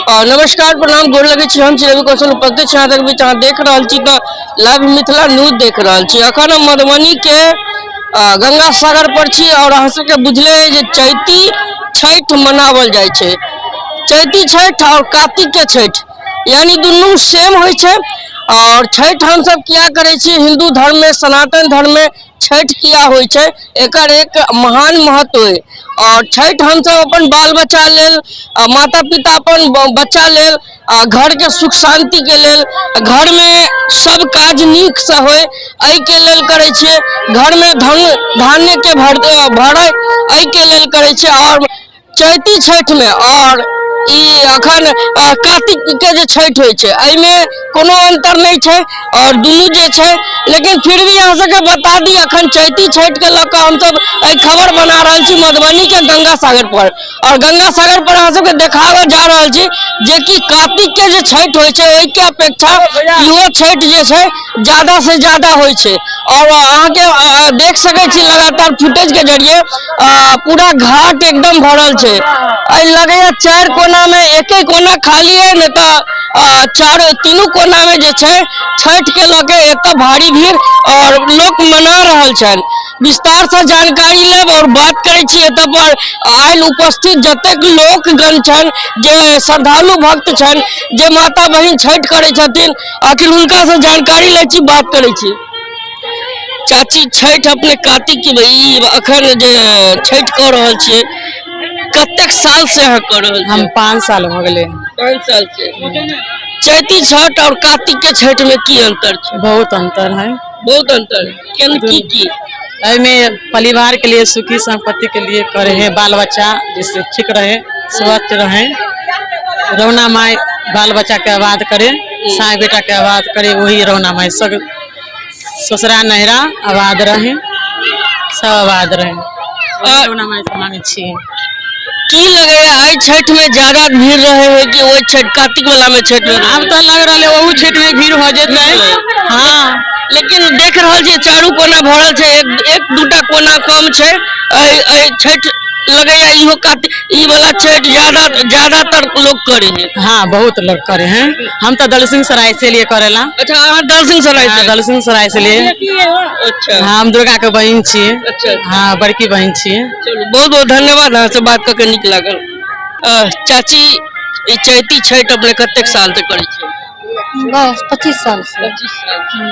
नमस्कार, प्रणाम, गोर लगै छी। हम छी रवि कौशल, उपस्थित छी अहाँ तक बीच। अहाँ देख रहल छी तऽ लाइव मिथिला न्यूज देख रहल छी। अखन हम मधुबनी के गंगा सागर पर छी और अहाँ सबके बुझले अइ जे चैती छठि मनावल जाइ छै। चैती छठि और कार्तिक के छठि यानी दुनू सेम होइ छै। और छठि हमसब किया करै छी? हिन्दू धर्म में, सनातन धर्म में छठि किया होइ छै, एकर एक महान महत्व अइ। और छठि हमसब अपन बाल बच्चा लेल, माता पिता अपन बच्चा लेल, घर के सुख शांति के लेल, घर में सब काज नीक से होय एहि के लेल करै छियै। घर में धन धान्य के भरै एहि के लेल करै छियै। और चैती छठि में और ई अखन कार्तिक के जे छठि होइ छै एहिमे कोनो अंतर नहि छै और दुनू जे छै, लेकिन फिर भी अहाँ सबके बता दी अखन चैती छठि के लऽ कऽ हमसब एहि खबर बना रहल छी मधुबनी के गंगा सागर पर। और गंगा सागर पर अहाँ सबके देखाबऽ जा रहल छी जे कि कार्तिक के जे छठि होइ छै ओहिके अपेक्षा इहो छठि जे छै ज्यादा से ज्यादा होइ छै। और अहाँके देख सकै छी लगातार फुटेज के जरिए पूरा घाट एकदम भरल छै। एहि लगैया चारि कोना में एके कोना खाली है, नहीं तो चारो तीनू कोना में जे छै छठि के लऽ के एतऽ भारी भीड़ और लोक मना रहल छनि। विस्तार से जानकारी लेब और बात करै छी एतऽ पर आयल उपस्थित जतेक लोकगण छनि, जे श्रद्धालु भक्त छनि, जे माता बहिन छठि करै छथिन, आखिर हुनका से जानकारी लै छी, बात करै छी। चाची, छठि अपने कार्तिक की ई अखन जे छठि कऽ रहल छियै, कतेक साल से अहाँ कऽ रहल हम 5 साल भऽ गेलै। 5 साल से। चैती छठ और कार्तिक के छठि में की अंतर छै? बहुत अंतर है। बहुत अंतर है। केन की की? एहिमे परिवार के लिए, सुखी संपत्ति के लिए करे है, बाल बच्चा जिससे ठीक रहे, स्वस्थ रहे। रौना माई बाल बच्चा के आबाद करे, साय बेटा के आबाद करे, वही रौना माई सब ससुरा नैहरा आबाद रहे, सब आबाद रहे। रौना माई से मांगे छियै। की लगैया एहि छठि में ज्यादा भीड़ रहे है कि ओहि छठि कार्तिक वाला में छठि में? आब तऽ लग रहल है ओहू छठि में भीड़ हो जेतै। हाँ, लेकिन देख रहल छी चारू कोना भरल छै, एक दूटा कोना कम छै। एहि छठि लगैया इहो कार्तिक ई वाला छठि ज्यादातर लोग करे है। हाँ, बहुत लोग करे हैं। हम तो दलसिंह सराय से लिए करेला। अच्छा, अहाँ दलसिंह सराय से? हाँ, दलसिंह सराय से लिए। अच्छा। हाँ, हम दुर्गा के बहिन छी। अच्छा। हाँ, बड़की बहिन छी। चलू, बहुत बहुत धन्यवाद, अहाँ से बात कऽ के नीक लागल। चाची, ई चैती छठि अपने कतेक साल से करै छियै? बस 25 साल से। 25 साल से।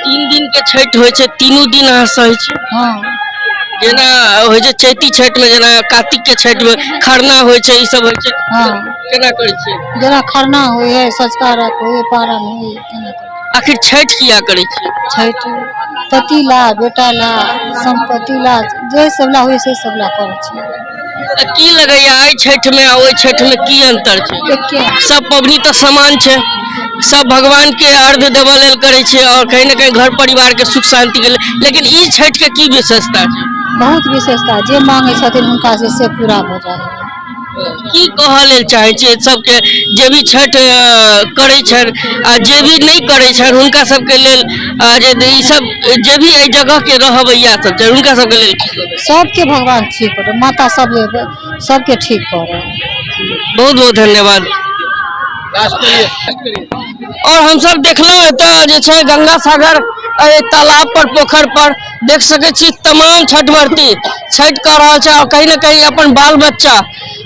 3 दिन के छठि होइ छै, तीनू दिन अहाँ सहै छी? हाँ। जेना होइ छै चैती छठि में, जेना कार्तिक के छठि में खरना होइ छै, ई सब होइ छै। हाँ। केना करै छियै? जेना खरना होइ है, सँझुका अर्घ होइ है, पारन होइ है, तेना करै छियै। आखिर छठि किया करै छियै? छठि पति ला, बेटा ला, संपत्ति ला, जे सब ला होइ से सब ला करै छियै। तऽ की लगैया एहि छठि में आ ओहि छठि में की अंतर छै? एके। सब पबनी तऽ समान छै, सब भगवान के अर्घ देबऽ लेल करै छै और कहीं ने कहीं घर परिवार के सुख शांति के लेल, लेकिन ई छठि के की विशेषता छै? बहुत विशेषता, जे मांगे छथिन हुनका से पूरा भऽ जाइ है। की कहऽ लेल चाहै छियै सबके, जे भी छठि करै छनि आ जे भी नहि करै छनि हुनका सबके लेल, जे ई सब जे भी एहि जगह के रहबैया सब छै हुनका सबके लेल की कहबै? सबके भगवान ठीक करे, माता सबके ठीक करे। बहुत बहुत धन्यवाद। और हमसब देखलहुँ एतऽ जे छै गंगा सागर एहि तालाब पर, पोखरि पर देख सकै छी तमाम छठव्रती छठि कऽ रहल छै और कहीं ने कहीं अपन बाल बच्चा,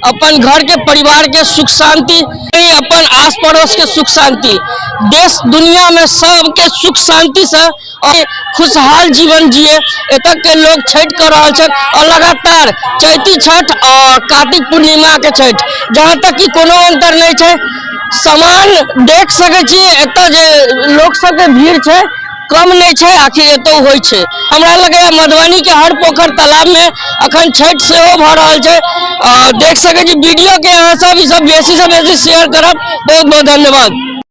अपन घर के परिवार के सुख शांति, अपन आस पड़ोस के सुख शांति, देश दुनिया में सबके सुख शांति से और खुशहाल जीवन जिए एतऽ के लोग छठि कऽ रहल छथि। और लगातार चैती छठि और कार्तिक पूर्णिमा के छठि, जहाँ तक कि कोनो अंतर नहि छै, समान देख सकै छी। एतऽ जे लोक सबके भीड़ छै कम नहि छै, आखिर एतौ होइ छै। हमरा लगैया मधुबनी के हर पोखरि तालाब में अखन छठि सेहो भऽ रहल छै। देख सकै छी वीडियो के अहाँ सब ई सब बेसी से बेसी शेयर करब। बहुत बहुत धन्यवाद।